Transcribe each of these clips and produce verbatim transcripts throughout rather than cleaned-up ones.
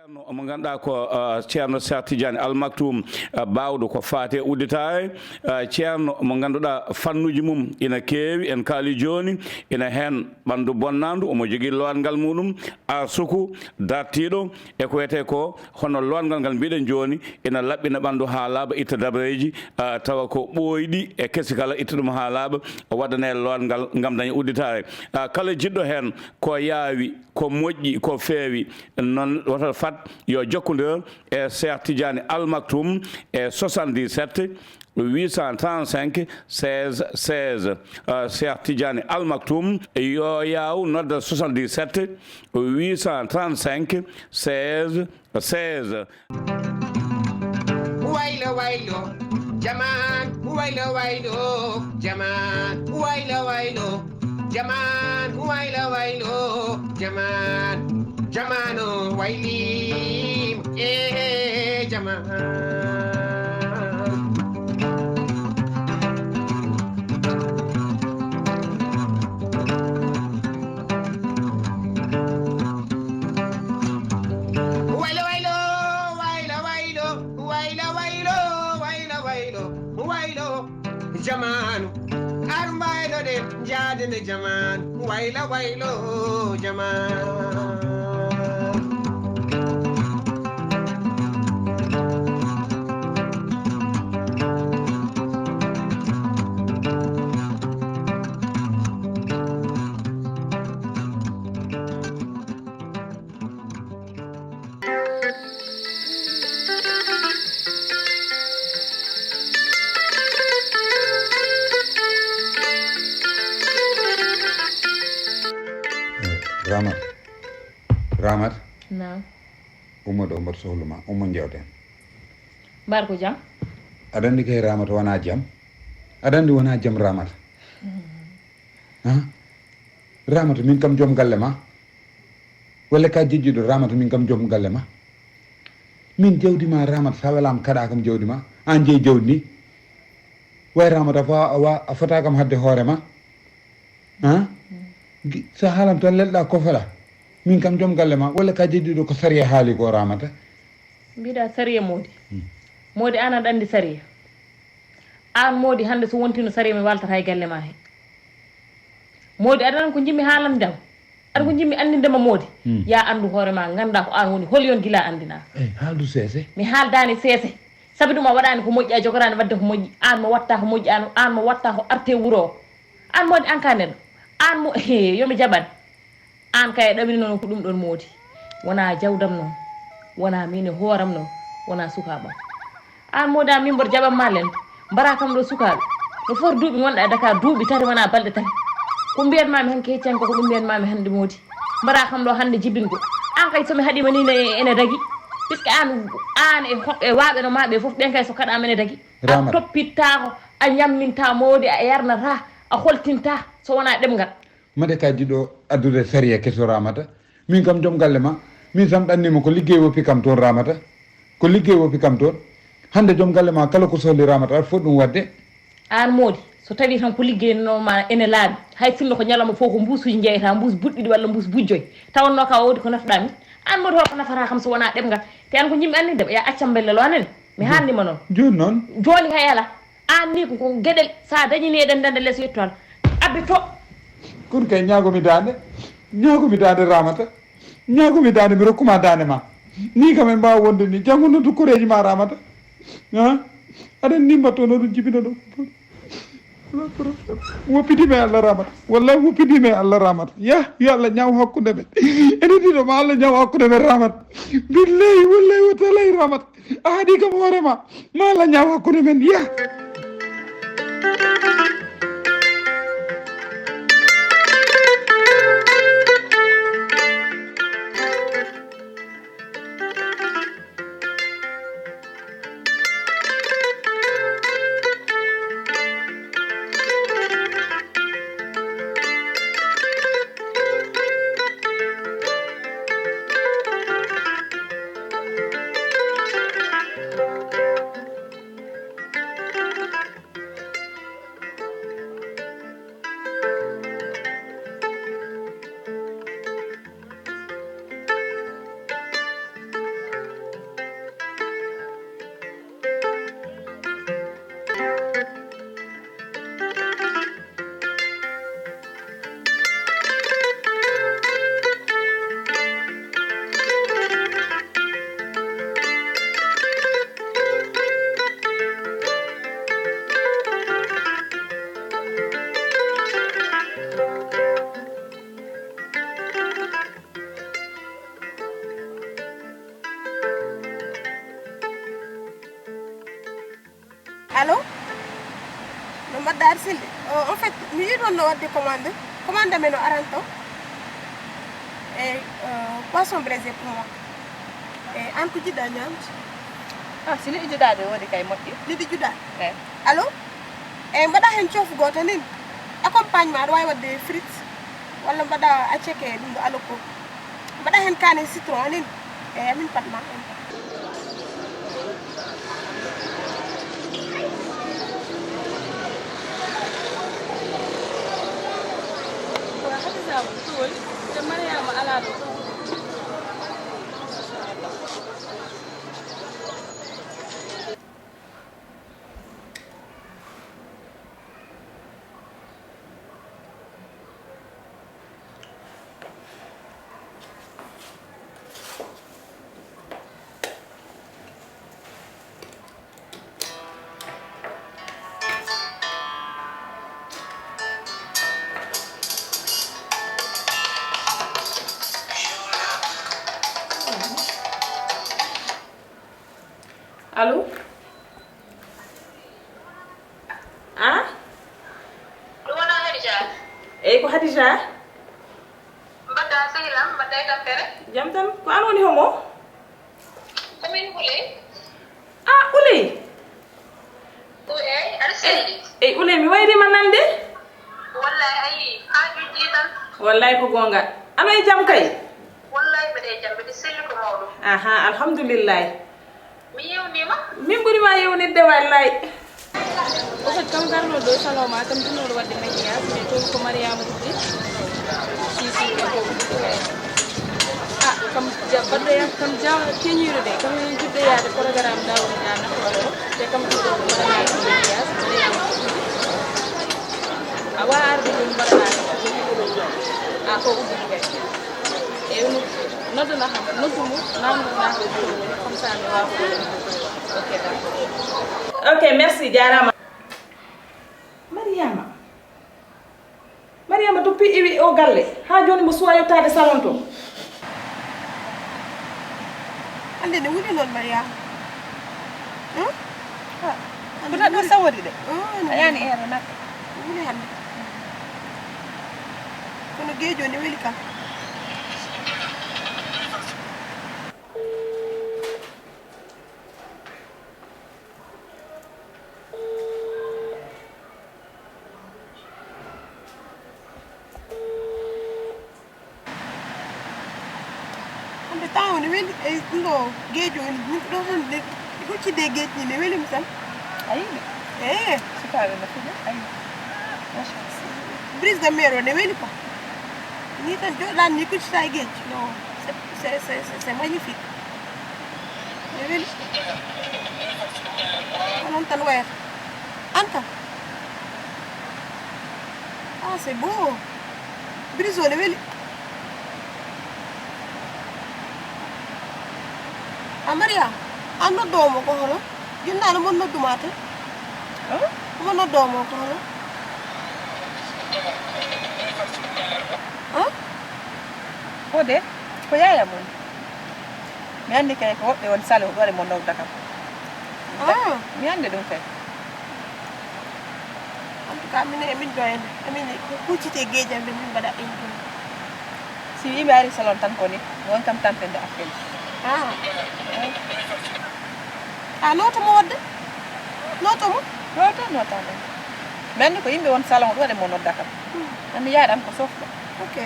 Mo ngannduɗaa ko, ah, Ceerno Cheikh Tidiane Al Maktoum, ah, baawɗo ko faati e udditaare, ah, ceerno mo ngannduɗaa fannuuji mum ina keewi, en kaali jooni, ina heen ɓanndu bonnaandu, omo jogii lootngal muɗum, arsuku, dartiiɗo, e ko wiyetee ko hono lootngal ngal mbiɗen jooni, ina laɓɓina ɓanndu haa laaɓa, itta dabareeji, ah, tawa ko ɓooyɗi e kesi kala, itta ɗum haa laaɓa, waɗanee lootngal ngam daña udditaare. Ah, kala jiɗɗo heen ko yaawi, ko moƴƴi, ko feewi, noon woto fat yo jokkondir e Cheikh Tidiane Al Maktoum e soixante-dix-sept huit cent trente-cinq seize seize. Euh, Cheikh Tidiane Al Maktoum, yo yaaw nodda soixante-dix-sept huit cent trente-cinq seize seize. Waylo, waylo, jaman, waylo, waylo, jaman, waylo, waylo, jaman, waylo, waylo, jaman, jamano wayli, eh, jaman. Waylo, waylo, waylo, waylo, waylo, waylo, waylo, waylo, waylo, jamanu. Ar mbaylo de, jaade nde jamanu. Waylo, waylo, jamanu. Ramat. Ramat. Naam. Ummo ɗo, mboɗo sohlu ma. Ummo, njeewten. Mbar ko jam? Aɗa anndi kay Ramata wonaa jam. Aɗa anndi wonaa jam Ramata. Hmm. Ha? Ramata, min kam joom galle ma. Walla ka jejjiɗo Ramata, min kam joom galle ma. Min jawdi ma Ramata, sa welaama kaɗa kam jawdi ma. Aan jeyi jawdi ndi. Way Ramata, a fa-, a wa-, a fota kam hadde hoore ma. Ha? Gi-, sa haalan tan lelɗa kofola. Min kam joom galle ma. Walla ka jejjiɗo ko sariya haali ko Ramata. Mbiɗa sariya Moodi. Hmm. Moodi, aan aɗa anndi sariya. Aan Moodi, hannde so wontino sariya mi waaltata e galle ma he. Moodi, aɗa anndi ko njiɗmi haalande ma? Aɗa ko njiɗmi anndinde ma Moodi? Hmm. Ya anndu hoore ma, ngannda ko aan woni holi on gila anndina. Eh, haaldu seese. Mi haaldaani seese. Sabi ɗum a waɗaani ko moƴƴi, a jogoraani waɗde ko moƴƴi. Aan mo watta ko moƴƴi, aan, aan mo watta ko arte wuro o. Aan Moodi, aan ka neɗɗo. Aan mo, he, yo mi jaɓan. Aan kay a ɗaminino ko ɗum ɗon Moodi. Wonaa jawdam noon. Wonaa miin e hooram noon. Wonaa sukaaɓam. Aan Moodi, aan min mboɗo jaɓan ma lento. Mbaraa kam ɗo sukaaɓe. No foti duuɓi ngonɗa e Dakar, duuɓi tati wonaa balɗe tati. Ko mbiyan ma mi hanki heccan ko, ko ɗum mbiyan ma mi hannde Moodi. Mbaraa kam ɗo hannde jibingol. Aan kay so mi haɗii ma ni ne ene dagi. Puisque aan, aan e ho-, e waaɓe no maa ɓe fof, ɓen kay so kaɗaa ma ene dagi. A Ramat. Toppittaako, a ñammintaa Moodi, a yarnataa, a holtintaa, so wonaa ɗemngal. Made ka jiɗo addude sariya keso Ramata. Min kam joom galle ma. Min sam ɗannima ko liggey woppi kam toon Ramata. Ko liggey woppi kam toon. Hannde joom galle ma kala ko sohli Ramata aɗa foti ɗum waɗde. Aan Moodi, so tawii tan ko liggey no ma ene laaɓi, hay sinno ko ñalawma fof ko mbuusuuji njeyata, mbuus buɗɗiɗi walla mbuus bujjoy. Tawanno ka o wodi ko nafɗa min. Aan Moodi, holko nafata kam so wonaa ɗemngal? Te aan ko njiɗmi anndinde, ya accam mbelle lo anen. Mi haalnima noon. Jooni noon? Jooni kay ala. Aan ni ko, ko geɗel, sa dañini eɗen ndenda les yettoal. Abbe to. Kono kay ñaagomi daande. Ñaagomi daande Ramata. Ñaagomi daande, mi rokkuma daande ma. Ni kam en mbaawa wonde ni. Janngo noddu koreeji ma Ramata. Ha? Aɗa anndi mbatto no ɗum jibino ɗo. Woppidima e Allah Ramata. Wallahi woppidima e Allah Ramata. Yah, yo Allah ñaaw hakkunde men. Ene ɗiɗo ma Allah ñaaw hakkunde men Ramata. Billahi, wallahi, wa talahi Ramata. A haɗi kam hoore ma. Ma Allah ñaaw hakkunde men. Yah. Allo? No mbaɗɗa, Arsile? Euh, en fait, mi yiɗi ɗon no waɗde commande. Commande men o aranto. E, euh, poisson braisé pour moi. E an ko jiɗɗa ñaamde? Ah, si liɗɗi juɗaaɗi woodi kay moƴƴi. Liɗɗi juɗaaɗi? Eyi. Allo? Eyi, mbaɗa heen coofu gooto nin. Accompagnement aɗa waawi waɗde frites, walla mbaɗa acceke ɗum ɗo aloko. Mbaɗa heen kaane citron nin. Eyi, amin pat ma. Ko Hadiza mo Tool, te Mariama alaa ɗo. Allo? Ah? Ɗum wonaa Hadija? Eyi, ko Hadija. Mbaɗɗa sehil am, mbaɗɗa e tampere? Jam tan, ko an woni homo? Ko min Uley. Ah, Uley? Ko eyi, aɗa selli? Eyi, Uley, mi wayriima nande. Wallay, ayi, haa jojji tan. Wallay, ko goonga. Ano e jam kay? Wallay, mbeɗe e jam, mbeɗe selli ko mawɗum. Aha, alhamdulillahi. Mi yewniima. Min ɓuri ma yewnitde, wallay. Au fait, kam garɗo ɗo e salon ma, kam jinnoɗo waɗde maquillage, mais toon ko Mariama uddi. Si, si, ko uddi kay. Ah, kam ja-, baɗɗo ya-, kam ja-, keñiiɗo de, kam en jiɗɗo yaade programme dawri na nafoore o, te kam ɗum ɗo ko mbaɗanaa ko maquillage, Mariama uddi. A waa arde ɗum mbaɗanaa ko. Ah, ko uddi kay. Eyi, no-, noddana kam, noddu mo, naamndu naa ko ɗum woni, comme ça mi waawa ko ɗum. Ok, d'accord. Ok, merci, jaaraama. Mariama. Mariama duppi iwi o galle, haa jooni mo suwa yottaade salon to. Hannde ne wuli noon, Mariama. Hmm? Ah, hannde ko tan ɗo wuli. Sawori de. Oh, ne wuli. A yaani eere makko. Ne wuli hannde. Kono geejo ne weli kam. Hannde taw ne weli, e ɗum ɗo geejo woni, min ko ɗo tan nde huccide e geej ni, ne weli mi tan. A yiɗi? Ee. Sukaaɓe no fina, a yiɗi? Machallah. Brise de mer o ne weli quoi. Ni tan jooɗaani ni kuccita e geej. Non, c'est, c'est, c'est, c'est, c'est magnifique. Ne weli. Ko noon tan wayata. An kam. Ah, c'est beau. Brise o ne weli. A Mariama, an noddoowo mo ko hono? Jinnaano mon nodduma te? Huh? Mo noddoowo mo ko hono? Huh? Ko de, ko yaaya mon. Mi anndi kay ko woɓɓe won salo, ɗo waɗi mo nodda kam. Ah. Mi anndi ɗum kay. En tout cas, min e min ɗo en, emin hucciti e geeji amen, min mbaɗa ɗum ɗum. Si yimɓe ari salon tan ko ni, mi won kam tampinde appel. Ah. Eh. A nooto mo wadde? Nooto mo? Nooto, nooto mo. Mi anndi ko yimɓe won salon, ɗo waɗi mo nodda kam. Hmm. Anndi yaaɗam ko softa. Ok.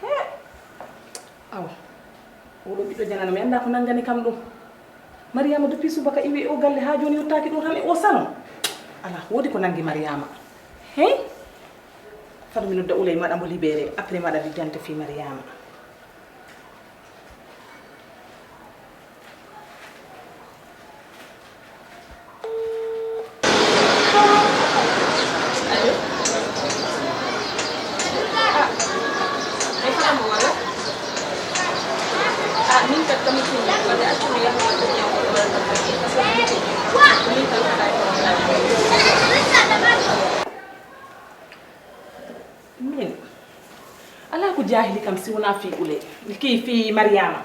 He! Awa. Oɗo ɓiɗɗo janano, mi anndaa ko nanngani kam ɗum. Mariama, depuis subaka iwi o galle, haa jooni yottaaki ɗum tan e o salon. Alaa, woodi ko nanngi Mariama. Hey! Fado mi nodda Ulay, mi waɗa mo libéré. Après, mi waɗa liggante fii Mariama. Min, alaa ko jaahili kam si wonaa fii Ulay, kii fii Mariama.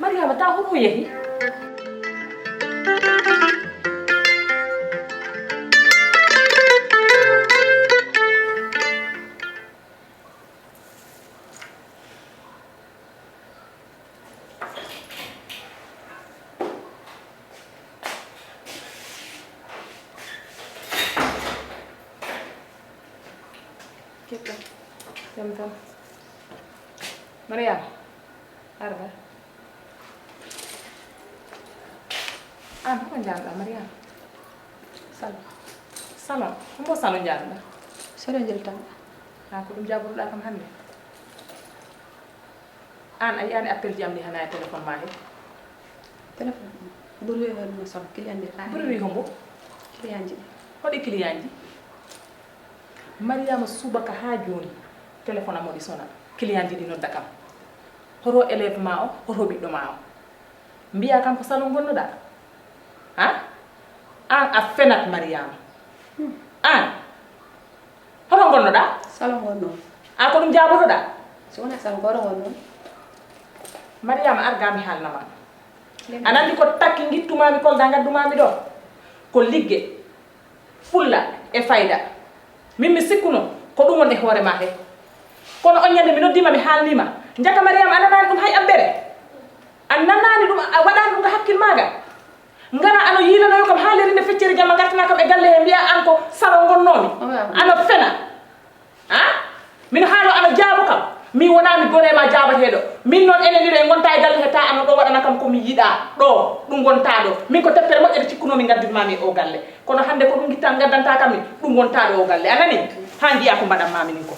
Mariama, taa homo yehi? Ketta. Jam tan. Mariama, arda. An, hoko njaarɗa, Mariama? Salon. Salon? Hombo salon njaarɗa? Salon njaltanɗa. Ha, ko ɗum jaaboroɗa kam hannde? An, a yi'ani appel ji am ɗi hana e téléphone ma he? Téléphone? Ɓuri wi hono salon, client ji. Ɓuri wi hombo? Client ji. Hoɗi client ji? Mariama, subaka ha joni, téléphone am o ɗi sona, client ji ɗi nodda kam. Hoto élève ma o, hoto ɓiɗɗo ma o. Mbiya kam ko salon gonnoɗa. Ha? An a fenat, Mariama. Hmm. An. Hoto gonnoɗa? Salon gonno. A ko ɗum jabotoɗa? So wona salon, ko hoto gonno. Mariama, ar ga mi haalnama. Lemme. A nandi ko takki ngittumami kolda ngaddumami ɗo? Ko ligge. Fulla e fayda. Min mi sikkuno ko ɗum woni e hoore ma he. Kono on ñande mi noddima, mi haalnima. Njaka Mariama, a nanani ɗum hay abbere. A nanani ɗum, a waɗani ɗum ka hakkil maga. Ngara ano yiilanoyo kam haaliri nde feccere jamma, ngartana kam e galle he, mbiya an ko salon gonnomi. Ano fena. Ha? Min haalo ano jaabo kam. Min wona mi gore ma jaabateɗo. Min noon enen ɗiɗo en gonta e galle he, ta ano ɗo waɗana kam ko mi yiɗa. Ɗo, ɗum wonta ɗo. Min ko teppere moƴƴere cikkunomi ngaddinmami o galle. Kono hannde ko ɗum ngitta ngaddanta kam min, ɗum wonta ɗo o galle. A nani? Ha njiya ko mbaɗanmami min ko.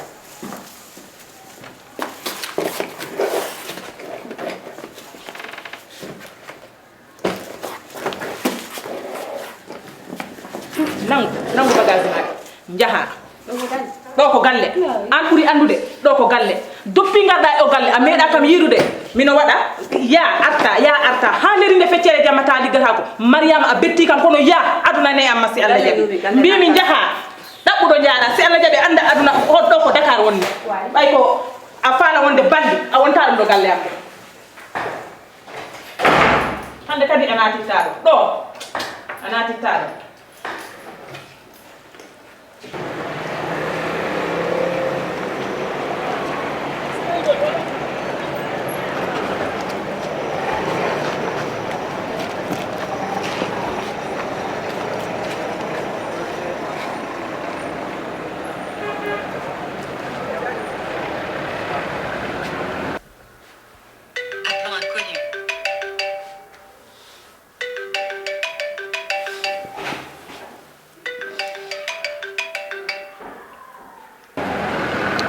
Nangu, nangu bagage maɗa. Njaha. Ɗo ko galle. An ɓuri anndude. Ɗo ko galle. Doppi ngarɗa e o galle. A meeɗa kam yiidude. Mino waɗa. Ya arta, ya arta. Ha neri nde feccere jamma ta liggata ko. Mariama, a betti kam kono ya aduna ne amma si Allah jaɓi. Mbimi njaha. Ɗaɓɓuɗo njaara. Si Allah jaɓi, anda aduna on ɗo ko Dakar wonni. Ɓay ko a faala wonde balli, a wonta ɗum ɗo galle am. Hannde kadi a naatittaɗo ɗo, a naatittaɗo. Appel inconnu.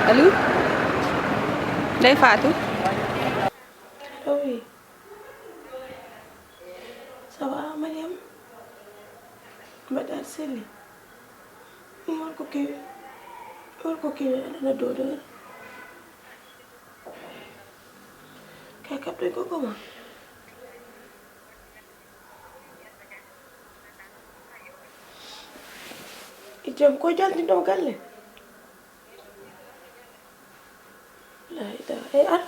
Allo? Ndey Fatou? Allo, oui. Ça va, Mariam? Mbaɗɗa aɗa selli? Ɗum won ko kewi. Won ko kewi, aɗa nodda oɗo heure. Ka kaɓɗoy ko goma. E jam ko jaltinɗo galle. La ilaha. Ey, ar.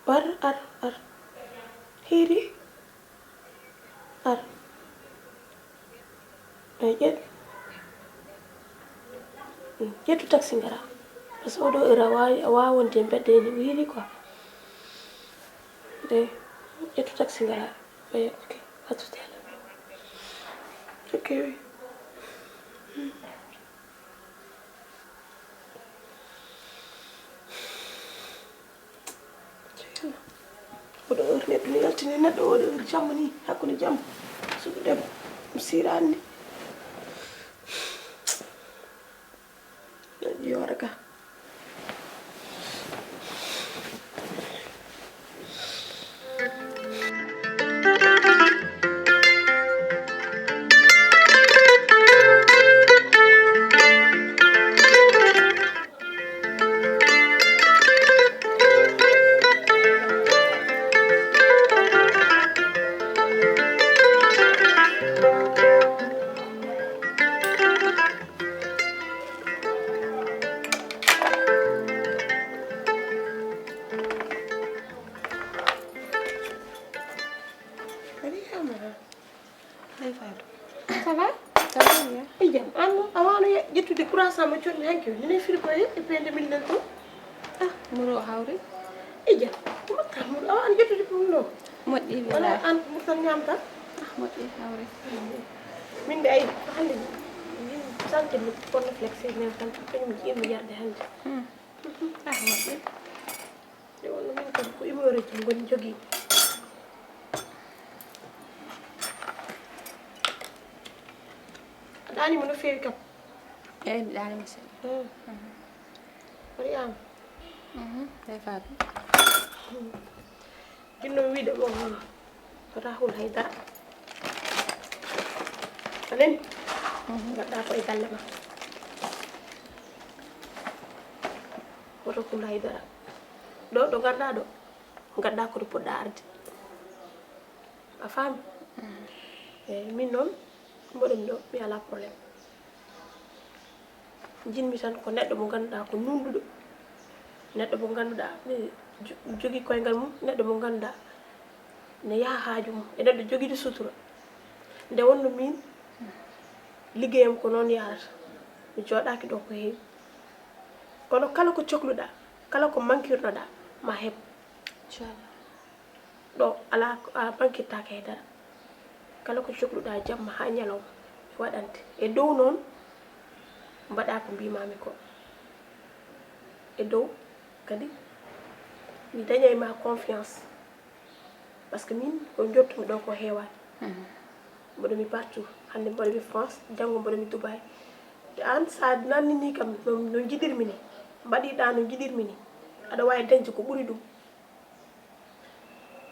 Ar, ar, ar. Hiiri. Ar. Ey, ƴet. Mm, ƴettu taxi ngara. Parce que oɗo heure a wawi, a wawa wonde e mbedda ene wiri quoi. De, ƴettu taxi ngara. Ey, ok. À tout à l'heure. Ok, oui. Oɗo heure neɗɗo ne yaltini neɗɗo, oɗo heure jamma ni, hakkunde jamma. Suka debbo, mi sirani ni. Yora ka. Asama conni hanki o nene firi ko e pende min nan to. Ah, muro hawri. Ija, ko matta muro awa an jettude ko ɗum ɗo. Moƴƴi wala billahi. An ko murtan ñamta. Ah, moƴƴi hawri. Min de ay hande santi mi porno flexe ne tan ko ñum jiimi yarde hande. Hmm. Ah, moƴƴi. Nde wonno min kam ko imoriji ngoni jogii. A ɗaani mo no feewi kam. Eyi, mi ɗaani mo seeɗa. Mariama. Eyi, Fatou. Jinno wiide mo. Wata hul hay dara. A nani? Mbaɗɗa ko e galle ma. Wata hul hay dara. Ɗo ɗo ngarɗa ɗo, ngadda ko ɗo poɗɗa arde. A faami? Eyi, min noon, mboɗo mi ɗo, mi alaa problème. Njiɗmi tan ko neɗɗo mo ngannduɗaa ko nuunɗuɗo, neɗɗo mo ngannduɗaa ne jo- jogii koyngal mum, neɗɗo mo ngannduɗaa ne yaha haaju mum, e neɗɗo jogiiɗo sutura. Nde wonno min, liggeyam ko noon yahrata. Mi jooɗaaki ɗo ko heewi. Kono kala ko cokluɗaa, kala ko mankirnoɗaa, ma heɓ. Inchallah. Ɗo alaa ko a mankirtaake hay dara. Kala ko cokluɗaa jamma haa ñalawma, mi waɗante. E dow noon, mbaɗa ko mbiimaami ko. E dow kadi, mi dañay ma confiance. Parce que min, ko njottumi ɗo ko heewaani. Mboɗo mi partout. Hannde mboɗo mi France, janngo mboɗo mi Dubaï. Te aan, so a nannini kam no, no njiɗirmi ni, mbaɗiɗa no njiɗirmi ni, aɗa waawi dañde ko ɓuri ɗum.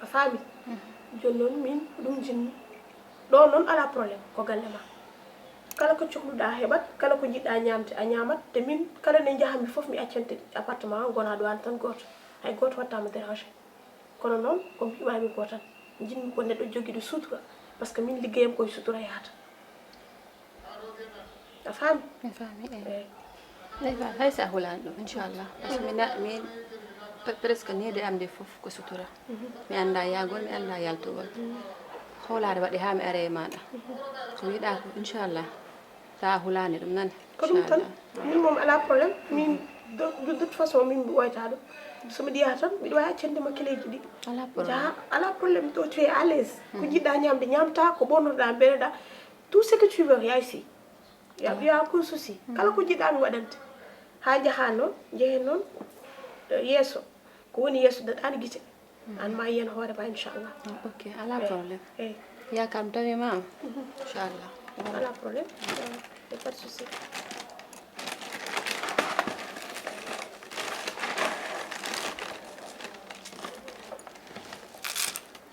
A faami? Jooni noon, min ko ɗum njiɗmi. Ɗo noon, alaa problème, ko galle ma. Kala ko cokluɗa, heɓat, kala ko njiɗɗa ñaamde, a ñaamat. Te min, kala nde njahanmi fof, mi accante appartement o, ngona ɗo aan tan gooto. Hay gooto wattaama dérangé. Kono noon, ko mbiimaami ko tan, njiɗmi ko neɗɗo jogiiɗo sutura, parce que min liggeyam koye sutura yahata. A faami? Mi faami, eyi. Eyi. Eyi, fa- hay so a hulaani ɗum, inchallah. Parce que mi na- min pre- presque neede am nde fof ko sutura. Mi annda yahgol, mi annda yaltugol. Hoolaare waɗi haa mi are e maaɗa. Ko yiɗaa ko, inchallah. Sa hulaani ɗum nani. Ko ɗum tan. Inchallah. Min moom alaa problème. Min de, de toute façon min mi ɓooyta ɗum. So mbiɗa yaha tan mbiɗa waawi accande ma keleeji ɗi. Alaa problème. Jaha, alaa problème, to tu es à l'aise. Ko njiɗɗa ñaamde ñaamta, ko ɓornoɗa mbeɗoɗa. Tout ce que tu veux, yaay si. Ya, ya aucun souci. Kala ko njiɗɗa mi waɗante. Haa njaha noon, njehen noon, eh, yeeso. Ko woni yeeso daɗaani gite. Aan ma yiyan hoore ma, inchallah. Ok, alaa problème. Eyi. Yaakaar mi tawi ma. Inchallah. Alaa problème. Y a pas de souci.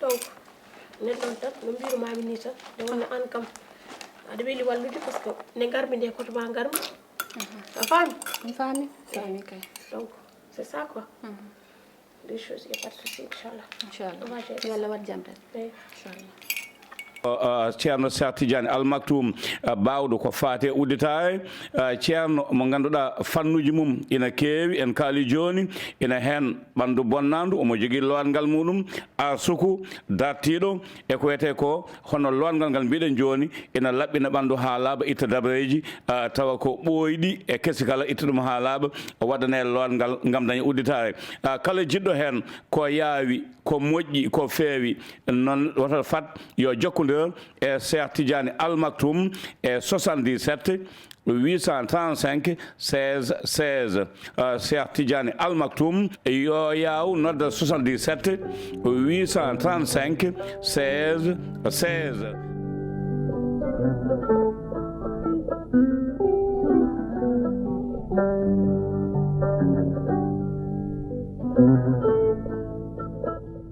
Donc, nen ɗon tan, no mbirumaami ni tan, nde wonno aan kam, aɗa weli wallude, parce que nde ngarmi nde, koto ma ngarmi. A faami? Mi faami. Faami kay. Donc, c'est ça quoi. Des choses, y a pas de souci, inchallah. Inchallah. On va gérer ça. Yo Allah waɗ jam tan. Eyi. Inchallah. Uh, uh, Ceerno Cheikh Tidiane Al Maktoum, uh, baawɗo ko faati e udditaare. Uh, ceerno mo ngannduɗaa fannuuji mum ina keewi, en kaali jooni, ina heen ɓanndu bonnaandu, omo jogii lootngal muɗum, arsuku dartiiɗo, e ko wiyetee ko hono lootngal ngal mbiɗen jooni, ina laɓɓina ɓanndu haa laaɓa, itta dabareeji, ah, tawa ko ɓooyɗi e kesi kala, itta ɗum haa laaɓa, waɗane lootngal ngam daña udditaare. Ah, kala jiɗɗo heen ko yaawi, ko moƴƴi, ko feewi, noon woto fat yo jokkondir e Cheikh Tidiane Al Maktoum e soixante-dix-sept, huit cent trente-cinq, seize seize. Euh, Cheikh Tidiane Al Maktoum, yo yaaw nodda soixante-dix-sept, huit cent trente-cinq, seize seize.